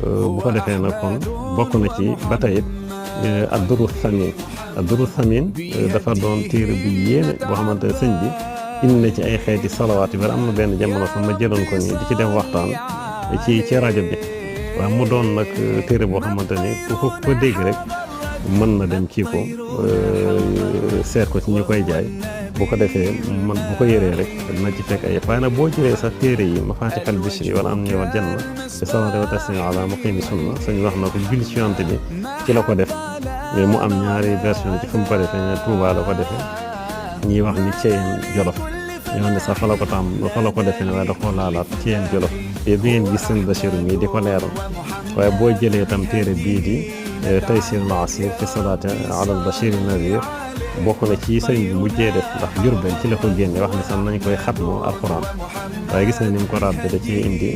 bu ko defee nag kon bokk na ci ba tey it ad-Durru Samin ad-Durru Samin dafa doon téere bu yéene boo xamante ne sëñ bi indi na ci ay xeeti salawaat yu bari am na benn jamono sax ma jëloon ko nii di ci def waxtaan ci rajo bi waaw mu doon nag téere boo xamante ni ku ko dégg rek mën na dem kii ko seet ko ci ñu koy jaay bu ko defee man bu ko yëree rek dina ci fekk ay waaye nag boo jëlee sax téere yi Mafatihul Bichri wala am ñëwal janna te sawate wa tasni ala muqimi sunna sañ wax na ko julli ci yonent bi ci la ko def mais mu am ñaari version ci fu mu ko defee ne Touba la ko defee ñiy wax ni Ceyeen Jolof ñoo ne sax fa la ko defee ne waaye da koo laalaat Ceyeen Jolof te bi ngeen gis sëñ Bachir mii di ko leeral waaye boo jëlee tam téere bii di Taysirul Asir fi salaati ala al-Bashir Nadir bokk na ci sëñ bi mujjee def ndax Jurbel ci la ko génne wax ni sax nañ koy xatmoo alxuraan waaye gis na ni mu ko ràbbe da ci indi